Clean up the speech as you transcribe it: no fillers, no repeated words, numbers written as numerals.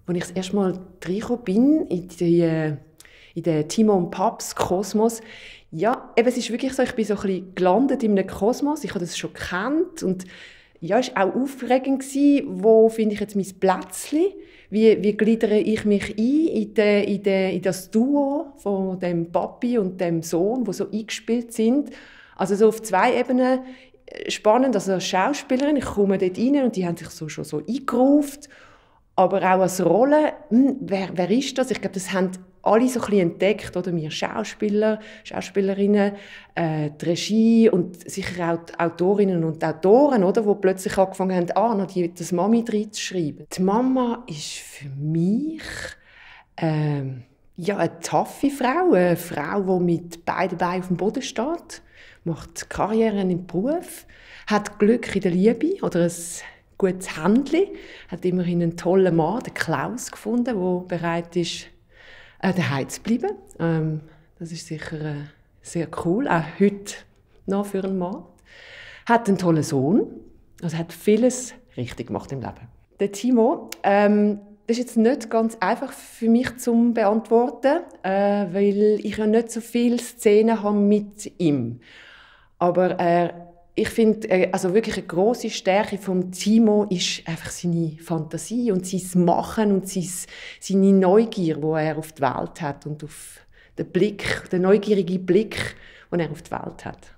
Als ich das erste Mal reingekommen bin, in den Timon Paps Kosmos, ja, eben, es ist wirklich so, ich bin so ein bisschen gelandet in einem Kosmos, ich habe das schon gekannt und ja, es war auch aufregend, wo finde ich jetzt mein Plätzchen, wie gliedere ich mich ein in das Duo von dem Papi und dem Sohn, die so eingespielt sind. Also so auf 2 Ebenen spannend, also als Schauspielerin, ich komme dort rein und die haben sich schon so eingerufen. Aber auch als Rolle, wer ist das? Ich glaube, das haben alle so ein bisschen entdeckt, oder? Wir Schauspieler, Schauspielerinnen, die Regie und sicher auch die Autorinnen und Autoren, oder? Die plötzlich angefangen haben, noch das Mami reinzuschreiben. Die Mama ist für mich eine taffe Frau, eine Frau, die mit beiden Beinen auf dem Boden steht, macht Karriere im Beruf, hat Glück in der Liebe oder ein gutes Händchen, hat immerhin einen tollen Mann, den Klaus, gefunden, der bereit ist, daheim zu bleiben. Das ist sicher sehr cool, auch heute noch für einen Mann. Hat einen tollen Sohn, also hat vieles richtig gemacht im Leben. Der Timo, das ist jetzt nicht ganz einfach für mich zu beantworten, weil ich ja nicht so viele Szenen habe mit ihm. Aber ich finde, also wirklich eine grosse Stärke von Timo ist einfach seine Fantasie und sein Machen und seine Neugier, die er auf die Welt hat und auf den neugieриgen Blick, den er auf die Welt hat.